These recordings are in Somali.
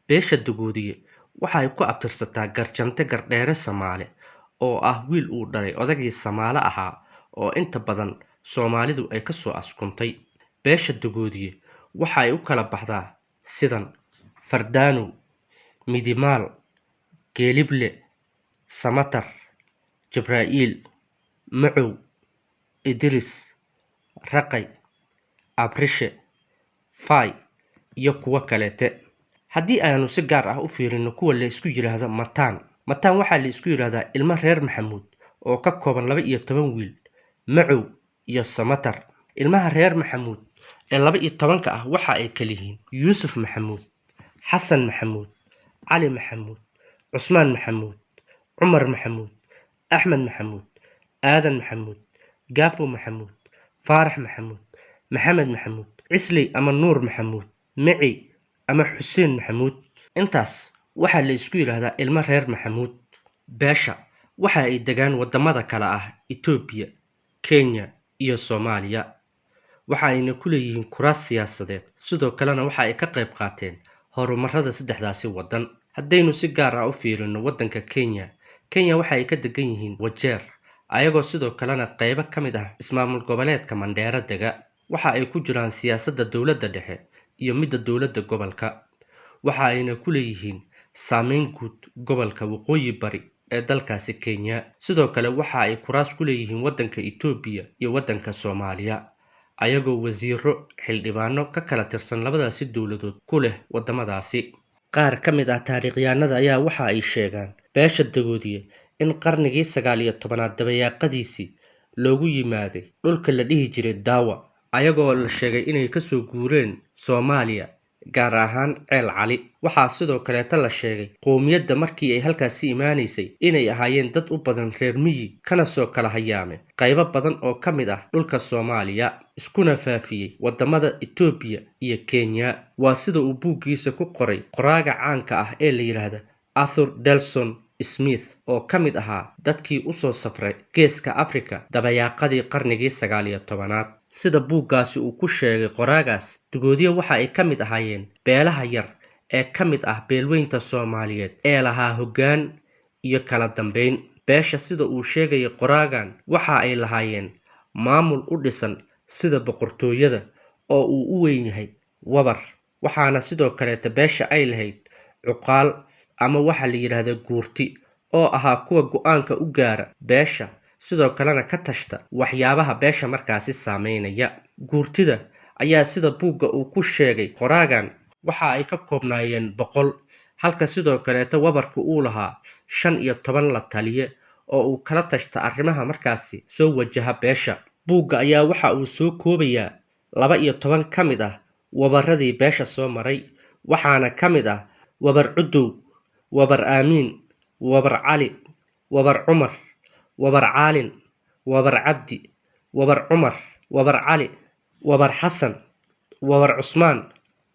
Beesha Dagoodiye waxa ay ku abtirsataa Garjante Gardheere Samaale, oo ah wiil uu dhalay odagii Samaale ahaa oo inta badan Soomaalidu ay ka soo askuntay. Beesha Dagoodiye waxa ay u kala baxdaa sidan: Fardaanow, Midimaal, Geelible, Samatar, Jibraa'iil, Macow, Idris, Raqay, Abrishe, Faay iyo kuwo kaleete. Haddii aanu si gaar ah u fiirino kuwa la isku yidhaahdo Mataan, Mataan waxaa la isku yidhaahdaa ilmo reer Maxamuud oo ka kooban 12 wiil, Macow iyo Samatar. Ilmaha reer Maxamuud ee 12-ka ah waxa ay kala yihiin Yuusuf Maxamuud, Xasan Maxamuud, Cali Maxamuud, Cusmaan Maxamuud, Cumar Maxamuud, Axmed Maxamuud, Aadan Maxamuud, Gaafo Maxamuud, Faarax Maxamuud, Maxamed Maxamuud, Cisley ama Nuur Maxamuud, Mici ama Xuseen Maxamuud. Intaas waxaa la isku yidhaahdaa ilmo reer Maxamuud. Beesha waxa ay degaan wadamada kala ah Itoobiya, Kenya iyo Soomaaliya. Waxa ayna ku leeyihiin kuraas siyaasadeed, sidoo kalena waxa ay ka qayb qaateen horumarada saddexdaasi waddan. Haddaynu si gaar ah u fiirino waddanka Kenya, Kenya waxa ay ka degan yihiin Wajeer, ayagoo sidoo kalena qaybo ka mid ah ismaamul goboleedka Mandheera dega. Waxa ay ku jiraan siyaasadda dowladda dhexe iyo midda dowladda gobolka. Waxa ayna ku leeyihiin saameyn guud gobolka Waqooyi Bari ee dalkaasi Kenya. Sidoo kale waxa ay kuraas ku leeyihiin waddanka Itoobiya iyo waddanka Soomaaliya, ayagoo wasiiro, xildhibaano ka kala tirsan labadaasi dowladood ku leh waddamadaasi. Qaar ka mid ah taariikhyahanada ayaa waxa ay sheegaan beesha Dagoodiye in qarnigii 19aad dabayaaqadiisii loogu yimaaday dhulka la dhihi jiray Daawa, ayagoo la sheegay inay kasoo guureen Soomaaliya, gaar ahaan Ceel Cali. Waxaa sidoo kaleeta la sheegay qowmiyadda markii ay halkaasi imaanaysay inay ahaayeen dad u badan reer miyi, kana soo kala hayaamay qaybo badan oo ka mid ah dhulka Soomaaliya, iskuna faafiyey wadamada Itoobiya iyo Kenya. Waa sida uu buuggiisa ku qoray qoraaga caanka ah ee la yidhaahda Arthur Delson Smith, oo ka mid ahaa dadkii usoo safray Geeska Afrika dabayaaqadii qarnigii 19aad. Sida buuggaasi uu ku sheegay qoraagaas, Dagoodiye waxa ay ka mid ahaayeen beelaha yar ee ka mid ah beelweynta Soomaaliyeed ee lahaa hoggaan iyo kala dambeyn. Beesha, sida uu sheegayay qoraagan, waxa ay lahaayeen maamul u dhisan sida boqortooyada oo uu u weyn yahay wabar. Waxaana sidoo kaleeta beesha ay lahayd cuqaal ama waxa la yidhaahda guurti, oo ahaa kuwa go'aanka u gaara beesha, sidoo kalena ka tashta waxyaabaha beesha markaasi saameynaya. Guurtida ayaa, sida buugga uu ku sheegay qoraagan, waxa ay ka koobnaayeen 100, halka sidoo kaleeta wabarka uu lahaa 15 la taliye oo uu kala tashta arrimaha markaasi soo wajaha beesha. Buugga ayaa waxa uu soo koobayaa 12 ka mid ah wabaradii beesha soo maray, waxaana ka mid ah Wabar Cudow, Wabar Aamiin, Wabar Cali, Wabar Cumar, Wabar Caalin, Wabar Cabdi, Wabar Cumar, Wabar Cali, Wabar Xasan, Wabar Cusmaan,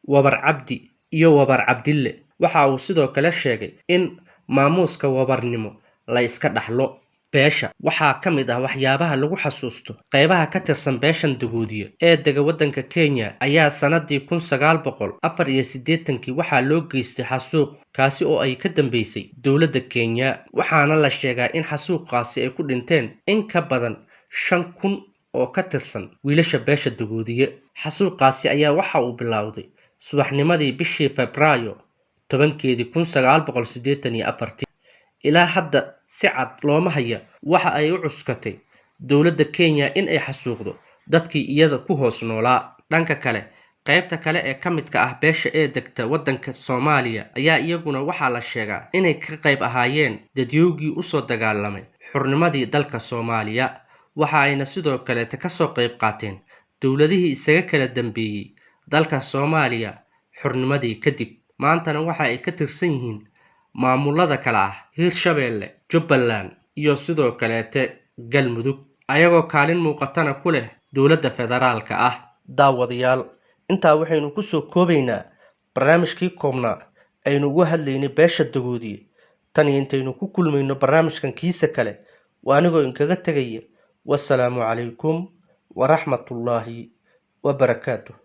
Wabar Cabdi iyo Wabar Cabdille. Waxa uu sidoo kale sheegay in maamuuska wabarnimo la iska dhaxlo. Beesha waxaa ka mid ah waxyaabaha lagu xasuusto qaybaha ka tirsan beeshan Dagoodiye ee dega waddanka Kenya ayaa sanadii 1984-kii waxaa loo geystay xasuuq, kaasi oo ay ka dambeysay dowladda Kenya. Waxaana la sheegaa in xasuuqaasi ay ku dhinteen in ka badan 5000 oo ka tirsan wiilasha beesha Dagoodiye. Xasuuqaasi ayaa waxa uu bilowday subaxnimadii bishii Febraayo 10-keedii 1984-tii. Ilaa hadda si cad looma haya waxa ay u cuskatay dowladda Kenya in ay xasuuqdo dadkii iyada ku hoos noolaa. Dhanka kale, qaybta kale ee ka midka ah beesha ee degta waddanka Soomaaliya ayaa iyaguna waxaa la sheegaa inay ka qayb ahaayeen dadyowgii usoo dagaalamay xurnimadii dalka Soomaaliya. Waxa ayna sidoo kaleeta kasoo qayb qaateen dowladihii isaga kala dambeeyey dalka Soomaaliya xurnimadii kadib. Maantana waxa ay ka tirsan yihiin maamulada kale ah Hirshabeelle, Jubbaland iyo sidoo kaleete Galmudug, ayagoo kaalin muuqatana ku leh dowladda federaalka ah. Daawadayaal, intaa waxaynu kusoo koobaynaa barnaamijkii koobnaa aynu uga hadlaynay beesha Dagoodiye. Tan iyo intaynu ku kulmayno barnaamijkan kiisa kale, waa anigoo inkaga tegaya. Wasalaamu calaykum waraxmatullaahi wabarakaatuh.